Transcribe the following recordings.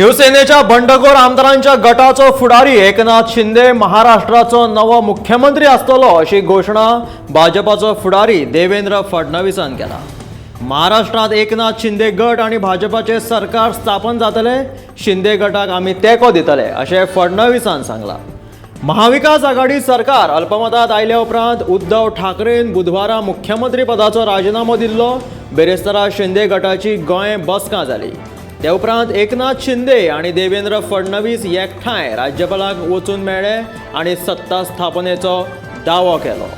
शिवसेनेच्या बंडखोर आमदारांच्या गटाचो फुडारी एकनाथ शिंदे महाराष्ट्राचो नवो मुख्यमंत्री आसतलो अशी घोशणा भाजपाचो फुडारी देवेंद्र फडणवीसान केला. महाराष्ट्रात एकनाथ शिंदे गट आनी भाजपाचे सरकार स्थापन जातले, शिंदे गटाक आमी तेंको दितले अशें फडणवीसान सांगलां. महाविकास आघाडी सरकार अल्पमतात आयल्या उपरांत उद्धव ठाकरेन बुधवारा मुख्यमंत्री पदाचो राजिनामो दिल्लो. बेरेस्तारा शिंदे गटाची गोंय बसका जाली. ते उपरांत एकनाथ शिंदे आनी देवेंद्र फडणवीस एकठांय राज्यपालाक वचून मेळ्ळे आनी सत्ता स्थापनेचो दावो केलो.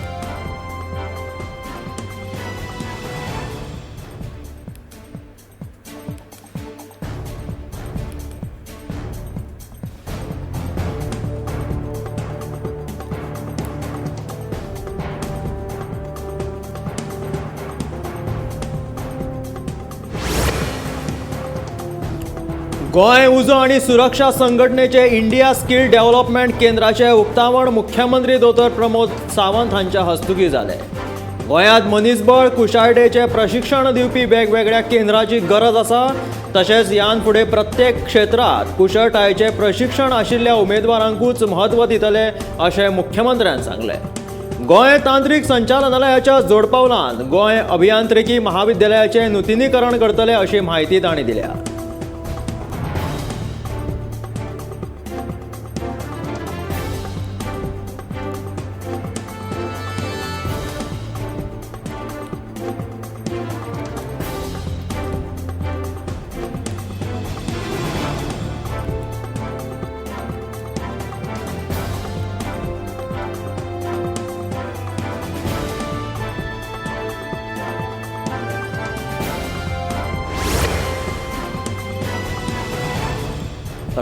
गोंय उजो आनी सुरक्षा संघटनेचे इंडिया स्किल डेव्हलपमेंट केंद्राचे उक्तावण मुख्यमंत्री दोतोर प्रमोद सावंत हांच्या हस्तुकीं जालें. गोंयांत मनीसबळ कुशळटेचें प्रशिक्षण दिवपी वेगवेगळ्या केंद्राची गरज आसा. तशेंच ह्यान फुडें प्रत्येक क्षेत्रांत कुशळटायेचें प्रशिक्षण आशिल्ल्या उमेदवारांकूच म्हत्व दितले अशें मुख्यमंत्र्यान सांगलें. गोंय तांत्रीक संचालनालयाच्या जोडपावलान गोंय अभियांत्रिकी महाविद्यालयाचें नुतनीकरण करतले अशी म्हायती तांणी दिल्या.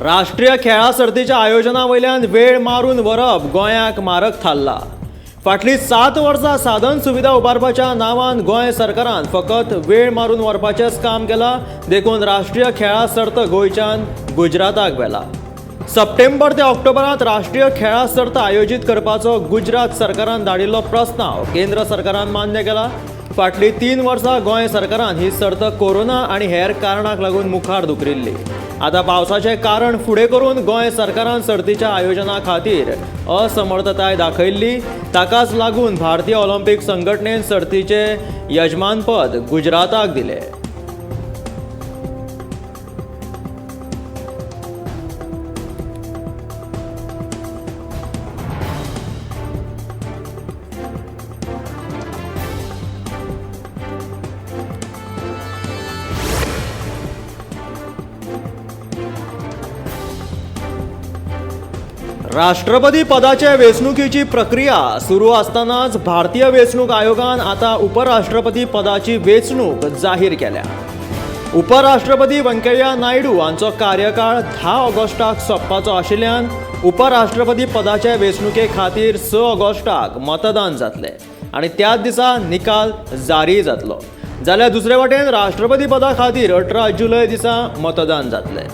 राष्ट्रीय खेळां सर्तीच्या आयोजना वयल्यान वेळ मारून व्हरप गोंयाक मारक थारला. फाटलीं 7 वर्सां साधन सुविधा उबारपाच्या नांवान गोंय सरकारान फकत वेळ मारून व्हरपाचेंच काम केलां. देखून राष्ट्रीय खेळां सर्त गोंयच्यान गुजराताक व्हेला. सप्टेंबर ते ऑक्टोबरांत राष्ट्रीय खेळां सर्त आयोजीत करपाचो गुजरात सरकारान धाडिल्लो प्रस्ताव केंद्र सरकारान मान्य केला. फाटलीं 3 वर्सां गोंय सरकारान ही सर्त कोरोना आनी हेर कारणाक लागून मुखार धुकरिल्ली. आतां पावसाचें कारण फुडें करून गोंय सरकारान सर्तीच्या आयोजना खातीर असमर्थताय दाखयल्ली. ताकाच लागून भारतीय ऑलिम्पीक संघटनेन सर्तीचें यजमानपद गुजराताक दिलें. राष्ट्रपती पदाचे वेंचणुकेची प्रक्रिया सुरू आसतनाच भारतीय वेंचणूक आयोगान आतां उपराष्ट्रपती पदाची वेंचणूक जाहीर केल्या. उपराष्ट्रपती व्यंकय्या नायडू हांचो कार्यकाळ 10 ऑगस्टाक सोंपपाचो आशिल्ल्यान उपराष्ट्रपती पदाचे वेंचणुके खातीर 6 ऑगस्टाक मतदान जातलें आनी त्याच दिसा निकाल जारी जातलो. जाल्यार दुसरे वटेन राष्ट्रपती पदा खातीर 18 जुलय दिसा मतदान जातलें.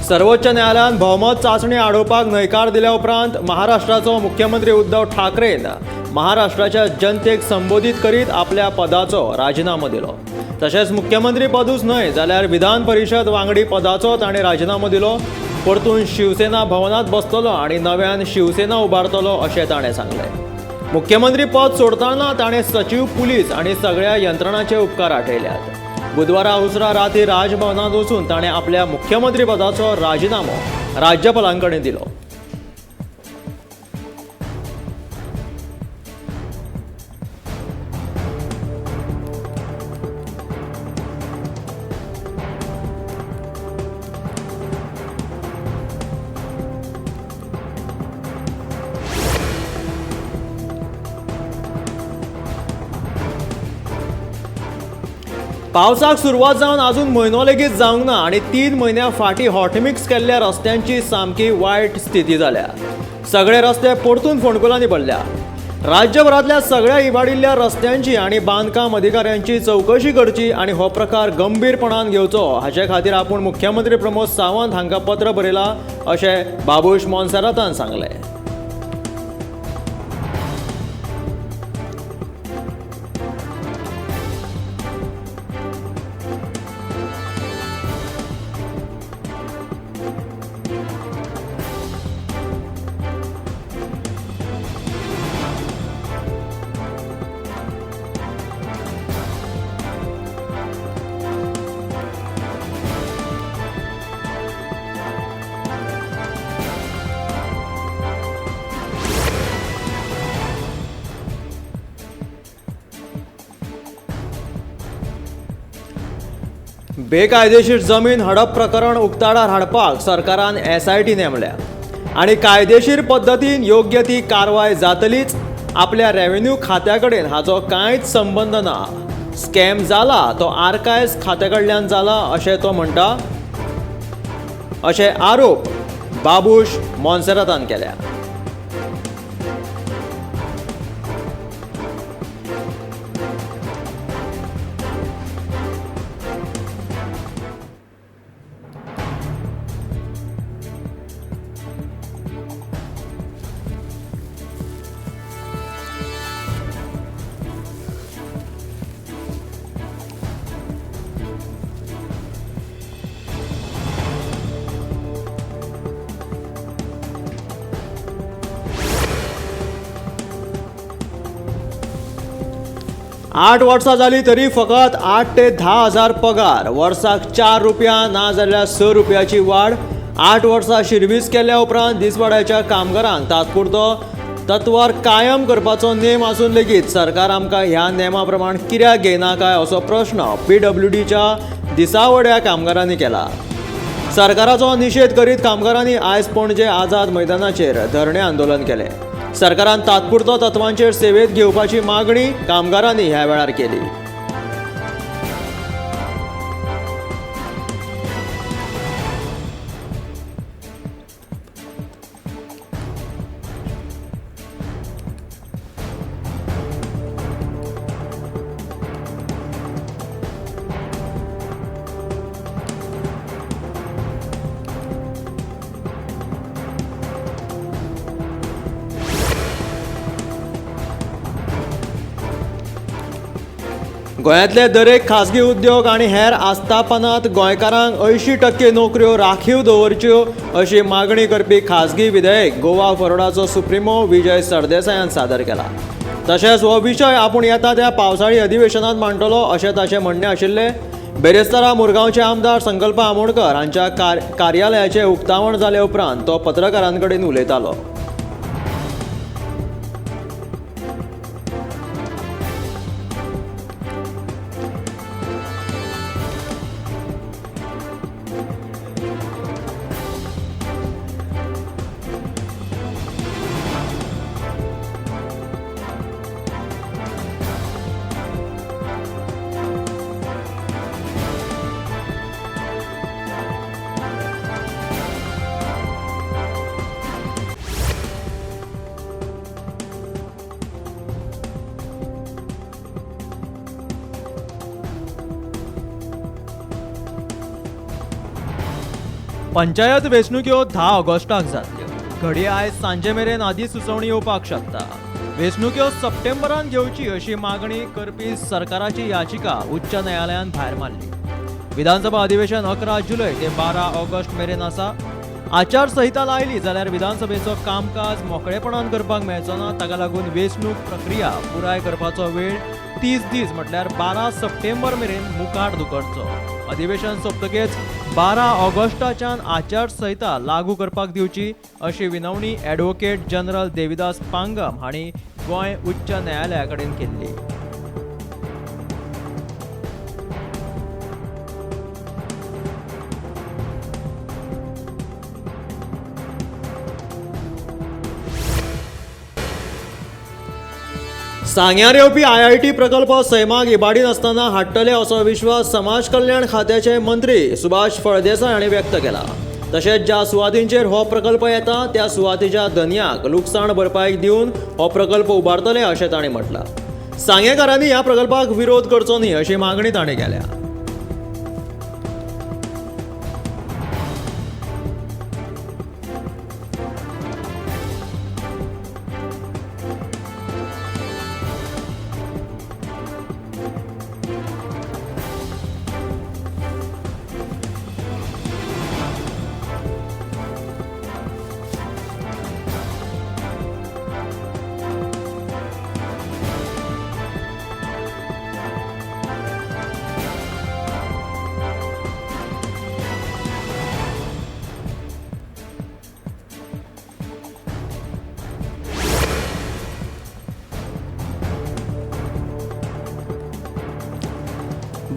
सर्वोच्च न्यायालयान भोवमत चांचणी आडोवपाक न्हयकार दिल्या उपरांत महाराष्ट्राचो मुख्यमंत्री उद्धव ठाकरेन महाराष्ट्राच्या जनतेक संबोधीत करीत आपल्या पदाचो राजिनामो दिलो. तशेंच मुख्यमंत्री पदूच न्हय जाल्यार विधान परिशद वांगडी पदाचो ताणें राजिनामो दिलो. परतून शिवसेना भवनांत बसतलो आनी नव्यान शिवसेना उबारतलो अशें ताणें सांगलें. मुख्यमंत्री पद सोडटना ताणें सचीव, पुलीस आनी सगळ्या यंत्रणांचे उपकार आठयल्यात. बुधवारा उसरा राती राजभवनांत वचून ताणें आपल्या मुख्यमंत्री पदाचो राजिनामो राज्यपालां कडेन दिलो. पावसाक सुरवात जावन अजून म्हयनो लेगीत जावंक ना आनी 3 म्हयन्या फाटीं हॉटमिक्स केल्ल्या रस्त्यांची सामकी वायट स्थिती जाल्या. सगळे रस्ते परतून फोंडकुलांनी भरल्या. राज्यभरांतल्या सगळ्या इबाडिल्ल्या रस्त्यांची आनी बांदकाम अधिकाऱ्यांची चवकशी करची आनी हो प्रकार गंभीरपणान घेवचो हाचे खातीर आपूण मुख्यमंत्री प्रमोद सावंत हांकां पत्र बरयलां अशें बाबूश मोन्सेरातान सांगलें. बेकायदेशीर जमीन हडप प्रकरण उक्ताडार हाडपाक सरकारान SIT नेमल्या आनी कायदेशीर पद्दतीन योग्य ती कारवाय जातलीच. आपल्या रेव्हेन्यू खात्या कडेन हाचो कांयच संबंद ना. स्कॅम जाला तो आर्कायव्स खात्या कडल्यान जाला अशें तो म्हणटा अशे आरोप बाबूश मोन्सेरातान केल्या. आठ वर्सां जाली तरी फकत 8 ते 10 हजार पगार, वर्साक 4 रुपया ना जाल्यार 6 रुपयाची वाड. 8 वर्सां शिर्वीस केल्या उपरांत दिसवाड्याच्या कामगारांक तात्पुरतो तत्वार कायम करपाचो नेम आसून लेगीत सरकार आमकां ह्या नेमा प्रमाण कित्याक घेयना काय असो प्रश्न PWDच्या दिसावड्या कामगारांनी केला. सरकाराचो निशेध करीत कामगारांनी आयज पणजे आझाद मैदानाचेर धरणे आंदोलन केलें. सरकारान तात्पुरतो तत्वांचेर सेवेत घेवपाची मागणी कामगारांनी ह्या वेळार केली. गोंयांतले दरेक खाजगी उद्योग आनी हेर आस्थापनांत गोंयकारांक 80% नोकऱ्यो राखीव दवरच्यो अशी मागणी करपी खाजगी विधेयक गोवा फॉरवर्डाचो सुप्रिमो विजय सरदेसायान सादर केला. तशेंच हो विशय आपूण येता त्या पावसाळी अधिवेशनांत मांडटलो अशें ताचें म्हणणें आशिल्लें. बेरेस्तारा मुरगांवचे आमदार संकल्प आमोणकर हांच्या कार्यालयाचें उक्तावण जाले उपरांत तो पत्रकारां कडेन उलयतालो. पंचायत वेंचणुक्यो 10 ऑगस्टाक जातल्यो. घडये आयज सांजे मेरेन अधिसुचोवणी येवपाक शकता. वेंचणुक्यो सप्टेंबरान घेवची अशी मागणी करपी सरकाराची याचिका उच्च न्यायालयान भायर मारली. विधानसभा अधिवेशन 11 जुलय ते 12 ऑगस्ट मेरेन आसा. आचारसंहिता लायली जाल्यार विधानसभेचो कामकाज मोकळेपणान करपाक मेळचो ना. ताका लागून वेंचणूक प्रक्रिया पुराय करपाचो वेळ 30 दीस म्हटल्यार 12 सप्टेंबर मेरेन मुखार धुकटचो. अधिवेशन सोंपतकीच 12 ऑगस्टाच्यान आचारसंहिता लागू करपाक दिवची अशी विनवणी ॲडव्होकेट जनरल देविदास पांगम हांणी गोंय उच्च न्यायालया कडेन केल्ली. सांग्यार येवपी आयआयटी प्रकल्प सैमाक इबाडी नासतना हाडटले असो विश्वास समाज कल्याण खात्याचे मंत्री सुभाष फळदेसाय हांणी व्यक्त केला. तशेंच ज्या सुवातींचेर हो प्रकल्प येता त्या सुवातीच्या धनयाक लुकसाण भरपाई दिवन हो प्रकल्प उबारतले अशें तांणी म्हटलां. सांगेकारांनी ह्या प्रकल्पाक विरोध करचो न्ही अशी मागणी तांणी केल्या.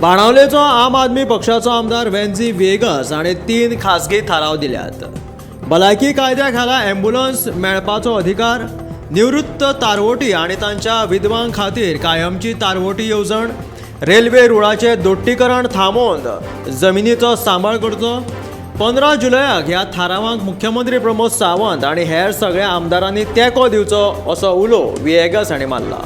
बाणावलेचो आम आदमी पक्षाचो आमदार वेन्झी व्हिएगस हाणें 3 खासगी थाराव दिल्यात. भलायकी कायद्या खाला ॲम्ब्युलन्स मेळपाचो अधिकार, निवृत्त तारवोटी आनी तांच्या विधवां खातीर कायमची तारवोटी येवजण, रेल्वे रुळाचें दोट्टीकरण थांबोवन जमिनीचो सांबाळ करचो. 15 जुलयाक ह्या थारावांक मुख्यमंत्री प्रमोद सावंत आनी हेर सगळ्या आमदारांनी तेंको दिवचो असो उलो व्हिएगस हांणी मारला.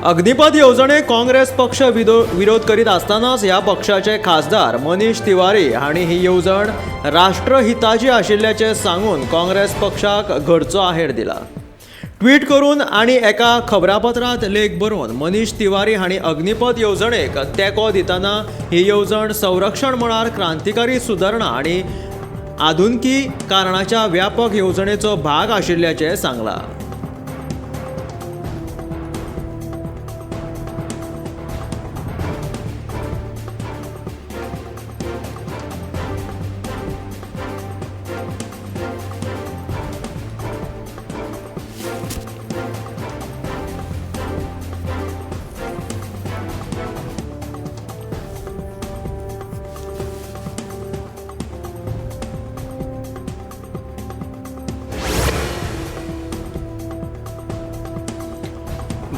अग्निपथ येवजणेक काँग्रेस पक्ष विरोध करीत आसतनाच ह्या पक्षाचे खासदार मनीष तिवारी हांणी ही येवजण राष्ट्रहिताची आशिल्ल्याचें सांगून काँग्रेस पक्षाक घरचो आहेर दिला. ट्वीट करून आनी एका खबरापत्रांत लेख बरोवन मनीष तिवारी हांणी अग्निपथ येवजणेक तेंको दितना ही येवजण संरक्षण मळार क्रांतिकारी सुदारणा आनी आधुनिकी कारणाच्या व्यापक येवजणेचो भाग आशिल्ल्याचें सांगलां.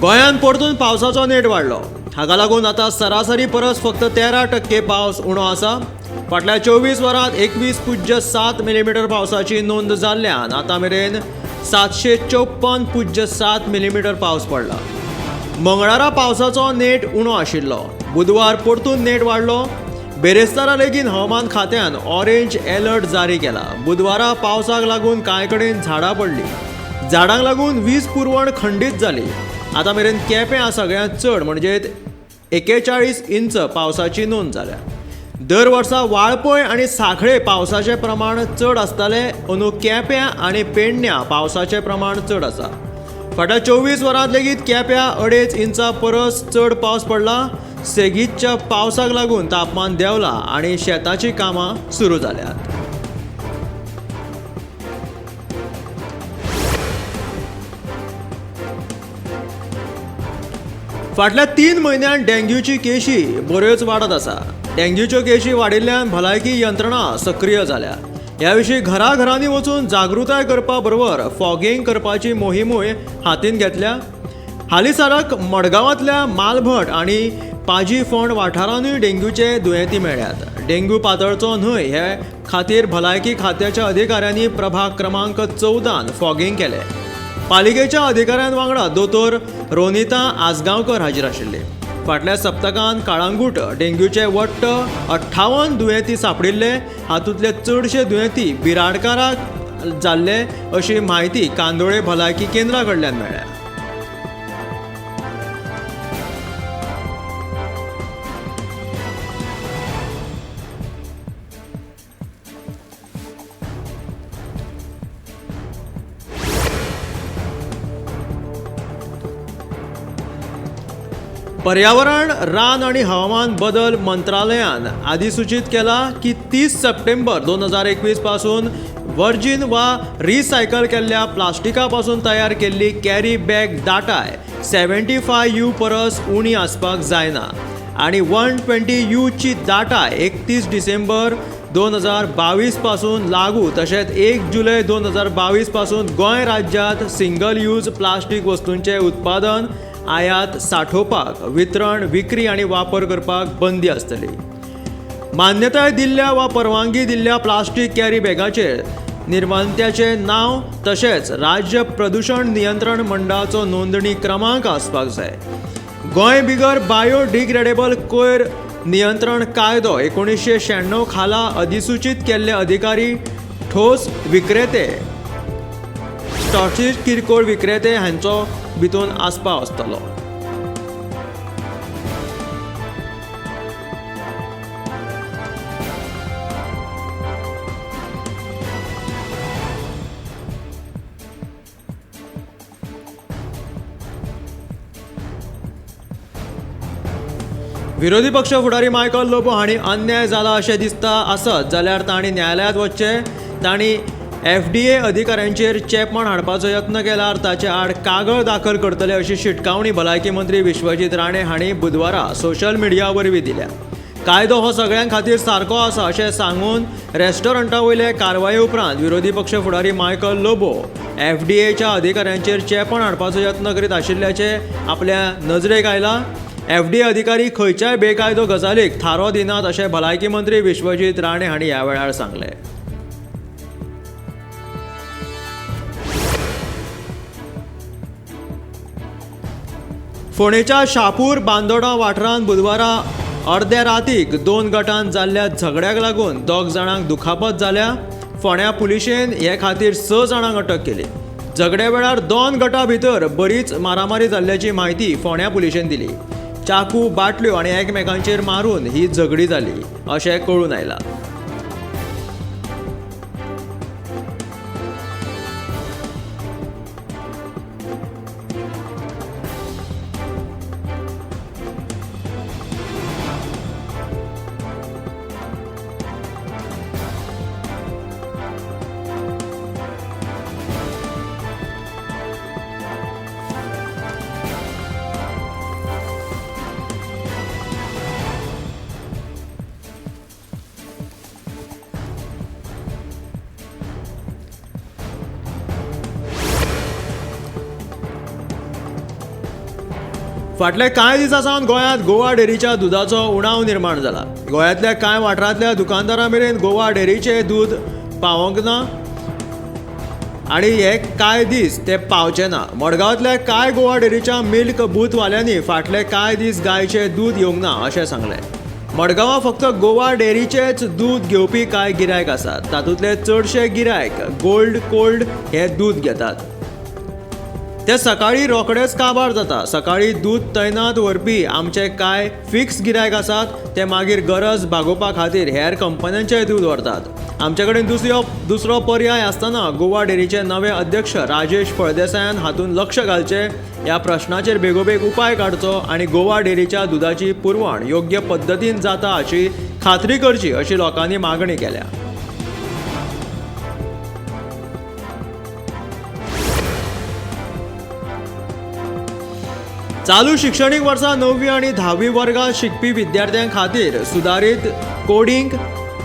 गोंयांत परतून पावसाचो नेट वाडलो. हाका लागून आतां सरासरी परस फक्त 13% पावस उणो आसा. फाटल्या 24 वरांत 21.7 मिलीमिटर पावसाची नोंद जाल्ल्यान आतां मेरेन 754.7 मिलीमिटर पावस पडला. मंगळारा पावसाचो नेट उणो आशिल्लो. बुधवार परतून नेट वाडलो. बेरेस्तारा लेगीत हवामान खात्यान ऑरेंज अलर्ट जारी केला. बुधवारा पावसाक लागून कांय कडेन झाडां पडली. झाडांक लागून वीज पुरवण खंडीत जाली. आतां मेरेन केपें सगळ्यांत चड म्हणजे 41 इंच पावसाची नोंद जाल्या. दर वर्सा वाळपय आनी सांखळे पावसाचें प्रमाण चड आसतालें. अंदू केप्यां आनी पेडण्यां पावसाचें प्रमाण चड आसा. फाटल्या 24 वरांत लेगीत केप्यां 2.5 इंचा परस चड पावस पडला. सेगीतच्या पावसाक लागून तापमान देंवलां आनी शेताचीं कामां सुरू जाल्यात. फाटल्या 3 म्हयन्यांत डेंग्यूची केशी बऱ्योच वाडत आसा. डेंग्यूच्यो केशी वाडिल्ल्यान भलायकी यंत्रणा सक्रीय जाल्या. ह्या विशीं घराघरांनी वचून जागृताय करपा बरोबर फॉगिंग करपाची मोहिमूय हातीन घेतल्या. हालींसारक मडगांवांतल्या मालभट आनी पाजी फोंड वाठारांतूय डेंग्यूचे दुयेंती मेळ्ळ्यात. डेंग्यू पातळचो न्हय हे खातीर भलायकी खात्याच्या अधिकाऱ्यांनी प्रभाग क्रमांक 14 फॉगिंग केलें. पालिकेच्या अधिकाऱ्यां वांगडा दोतोर रोनिता आजगांवकर हाजीर आशिल्ले. फाटल्या सप्तकांत काळांगूट डेंग्यूचे वट्ट 58 दुयेंती सांपडिल्ले. हातूंतले चडशे दुयेंती बिराडकाराक जाल्ले अशी म्हायती कांदोळे भलायकी केंद्रा कडल्यान मेळ्ळ्या. पर्यावरण, रान आनी हवामान बदल मंत्रालयान अधिसूचीत केला की 30 सप्टेंबर 2021 पासून वर्जीन वा रिसायकल केल्ल्या प्लास्टिका पासून तयार केल्ली कॅरी बॅग दाटाय 75 you परस उणी आसपाक जायना आनी 120 you ची दाटाय 31 डिसेंबर 2022 पासून लागू. तशेंच 1 जुलय 2022 पासून गोंय राज्यांत सिंगल यूज प्लास्टीक वस्तूंचें उत्पादन, आयात, सांठोवपाक, वितरण, विक्री आनी वापर करपाक बंदी आसतली. मान्यताय दिल्ल्या वा परवानगी दिल्ल्या प्लास्टीक कॅरी बॅगाचेर निर्मात्याचें नांव तशेंच राज्य प्रदूशण नियंत्रण मंडळाचो नोंदणी क्रमांक आसपाक जाय. गोंय बिगर बायोडिग्रेडेबल कोयर नियंत्रण कायदो 1996 खाला अधिसूचीत केल्ले अधिकारी, ठोस विक्रेते, स्टॉकीस्ट, किरकोळ विक्रेते हांचो भितून आस्पाव आसतलो. विरोधी पक्ष फुडारी मायकल लोबो हांणी अन्याय जाला अशें दिसता आसत जाल्यार तांणी न्यायालयांत वचचें. तांणी एफडीए अधिकाऱ्यांचेर चेपण हाडपाचो यत्न केल्यार ताचे आड कागळ दाखल करतले अशी शिटकावणी भलायकी मंत्री विश्वजीत राणे हांणी बुधवारा सोशल मिडिया वरवीं दिल्या. कायदो हो सगळ्यां खातीर सारको आसा अशें सांगून रेस्टॉरंटा वयले कारवाये उपरांत विरोधी पक्ष फुडारी मायकल लोबो एफडीएच्या अधिकाऱ्यांचेर चेपण हाडपाचो यत्न करीत आशिल्ल्याचें आपल्या नजरेक आयलां. एफडीए अधिकारी खंयच्याय बेकायदो गजालीक थारो दिनात अशें भलायकी मंत्री विश्वजीत राणे हांणी ह्या वेळार सांगलें. फोंडेच्या शापूर बांदोडा वाठारांत बुधवारा अर्दे रातीक दोन गटांत जाल्ल्या झगड्याक लागून 2 जाणांक दुखापत जाल्या. फोंड्या पुलिशेन हे खातीर 6 जाणांक अटक केली. झगड्या वेळार 2 गटां भितर बरीच मारामारी जाल्ल्याची म्हायती फोंड्या पुलिशेन दिली. चाकू, बाटल्यो आनी एकमेकांचेर मारून ही झगडी जाली अशें कळून आयलां. फाटल्या कांय दिसां सावन गोंयांत गोवा डेअरीच्या दुदाचो उणाव निर्माण जाला. गोंयांतल्या कांय वाठारांतल्या दुकानदारां मेरेन गोवा डेअरीचें दूद पावोवंक ना आनी हे कांय दीस ते पावचे ना. मडगांवांतल्या कांय गोवा डेअरीच्या मिल्क बूथवाल्यांनी फाटले कांय दीस गायचें दूद येवंक ना अशें सांगलें. मडगांवां फक्त गोवा डेअरीचेंच दूद घेवपी कांय गिरायक आसात. तातूंतले चडशे गिरायक गोल्ड कोल्ड हें दूद घेतात. ते सकाळी रोखडेच काबार जाता. सकाळी दूद तैनात व्हरपी आमचे कांय फिक्स गिरायक आसात. ते मागीर गरज भागोवपा खातीर हेर कंपन्यांचें दूद व्हरतात. आमचे कडेन दुसरो पर्याय आसतना गोवा डेअरीचे नवे अध्यक्ष राजेश फळदेसायान हातूंत लक्ष घालचें, ह्या प्रश्नाचेर बेगोबेग उपाय काडचो आनी गोवा डेअरीच्या दुदाची पुरवण योग्य पद्दतीन जाता हाची खात्री करची अशी लोकांनी मागणी केल्या. चालू शिक्षणीक वर्सा 9वी आनी 10वी वर्गात शिकपी विद्यार्थ्यां खातीर सुदारीत कोडिंग,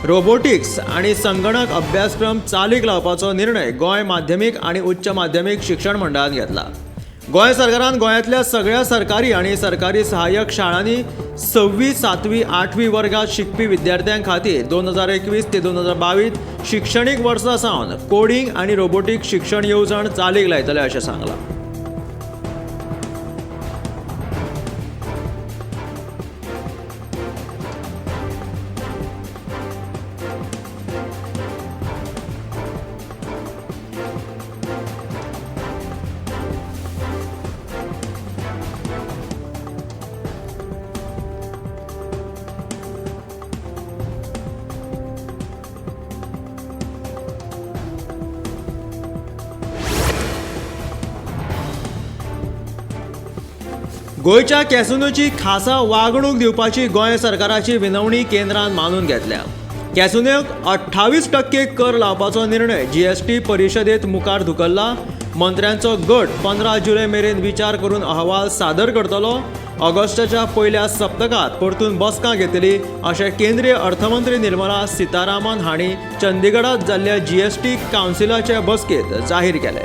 रोबोटिक्स आनी संगणक अभ्यासक्रम चालीक लावपाचो निर्णय गोंय माध्यमीक आनी उच्च माध्यमीक शिक्षण मंडळान घेतला. गोंय सरकारान गोंयांतल्या सगळ्या सरकारी आनी सरकारी सहाय्यक शाळांनी 6वी, 7वी, 8वी वर्गात शिकपी विद्यार्थ्यां खातीर 2021 ते 2022 शिक्षणीक वर्सा सावन कोडिंग आनी रोबोटिक्स शिक्षण येवजण चालीक लायतले अशें सांगलां. गोंयच्या कॅसिनोची खासा वागणूक दिवपाची गोंय सरकाराची विनवणी केंद्रान मानून घेतल्या. कॅसिनोक 28% कर लावपाचो निर्णय जीएसटी परिशदेंत मुखार धुकल्ला. मंत्र्यांचो गट 15 जुलय मेरेन विचार करून अहवाल सादर करतलो. ऑगस्टाच्या पयल्या सप्तकांत परतून बसका घेतली अशें केंद्रीय अर्थमंत्री निर्मला सीतारामन हांणी चंदीगडांत जाल्ल्या जीएसटी कावन्सिलाचे बसकेंत जाहीर केलें.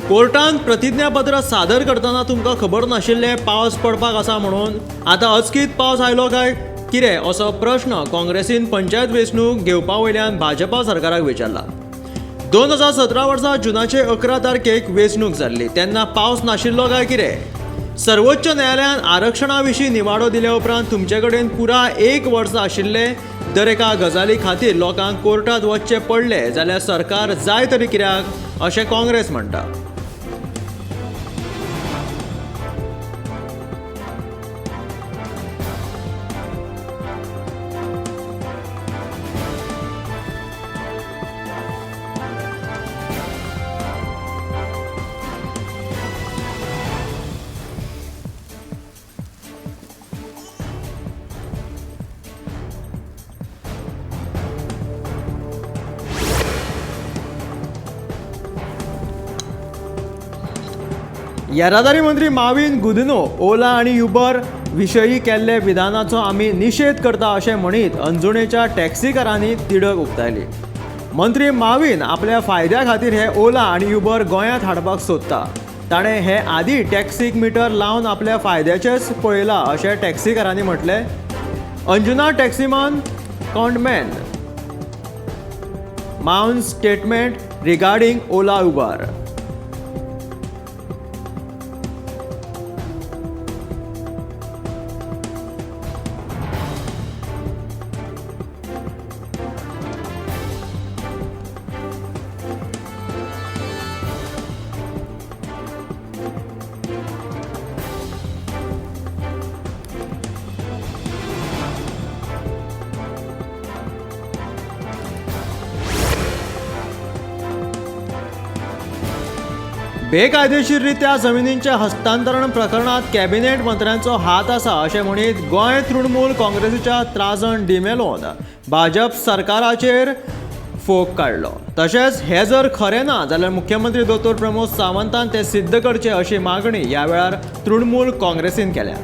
कोर्टान प्रतिज्ञापत्र सादर करतना तुमकां खबर नाशिल्लें पावस पडपाक आसा म्हणून आतां अचकीत पावस आयलो काय कितें असो प्रश्न काँग्रेसीन पंचायत वेंचणूक घेवपा वयल्यान भाजपा सरकाराक विचारला. 2017 वर्सा जुनाचे 11 तारखेक वेंचणूक जाल्ली तेन्ना पावस नाशिल्लो काय कितें? सर्वोच्च न्यायालयान आरक्षणा विशीं निवाडो दिल्या उपरांत तुमचे कडेन पुराय 1 वर्स आशिल्लें. दर एका गजाली खातीर लोकांक कोर्टांत वचचें पडलें जाल्यार सरकार जाय तरी कित्याक अशें काँग्रेस म्हणटा. येरादारी मंत्री माविन गुदिन्हो ओला आनी युबर विशयी केल्ले विधानाचो आमी निशेध करता अशें म्हणीत अंजुणेच्या टॅक्सीकारांनी तिडक उक्तायली. मंत्री माविन आपल्या फायद्या खातीर हे ओला आनी युबर गोंयांत हाडपाक सोदता. ताणें हे आदी टॅक्सीक मिटर लावन आपल्या फायद्याचेंच पळयलां अशें टॅक्सीकारांनी म्हटलें. Anjuna टॅक्सीमन condemn Mavin statement regarding Ola Uber. बेकायदेशीररित्या जमिनींच्या हस्तांतरण प्रकरणात कॅबिनेट मंत्र्यांचो हात आसा अशें म्हणीत गोंय तृणमूल काँग्रेसीच्या त्राजण डिमेलोन भाजप सरकाराचेर फोग काडलो. तशेंच हें जर खरें ना जाल्यार मुख्यमंत्री दोतोर प्रमोद सावंतान तें सिद्ध करचें अशी मागणी ह्या वेळार तृणमूल काँग्रेसीन केल्या.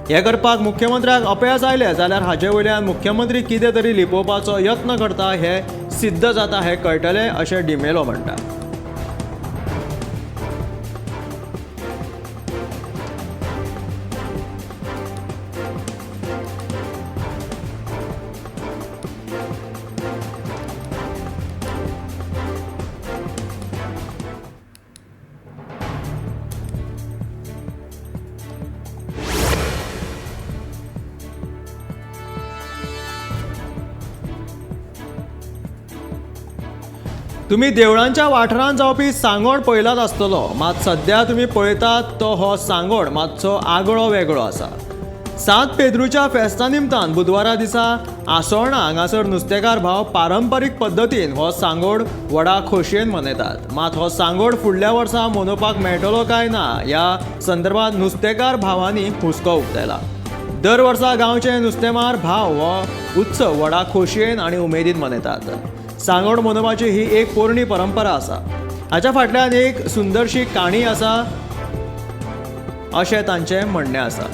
हें करपाक मुख्यमंत्र्याक अपयश आयलें जाल्यार हाचे वयल्यान मुख्यमंत्री कितें तरी लिपोवपाचो यत्न करता हें सिद्ध जाता हें कळटलें अशें डिमेलो म्हणटा. तुमी देवळांच्या वाठारांत जावपी सांगोड पळयलाच आसतलो, मात सद्या तुमी पळयतात तो हो सांगोड मातसो आगळो वेगळो आसा. सांत पेद्रूच्या फेस्ता निमतान बुधवारा दिसा आसोळणा हांगासर नुस्तेकार भाव पारंपारीक पद्दतीन हो सांगोड व्हडा खोशयेन मनयतात. मात हो सांगोड फुडल्या वर्सा मनोवपाक मेळटलो काय ना ह्या संदर्भात नुस्तेकार भावांनी हुस्को उक्तायला. दर वर्सा गांवचे नुस्तेमार भाव हो उत्सव व्हडा खोशयेन आनी उमेदीन मनयतात. सांगोड मनोवपाची ही एक पोरणी परंपरा आसा. हाच्या फाटल्यान एक सुंदरशी काणी आसा अशें तांचें म्हणणें आसा.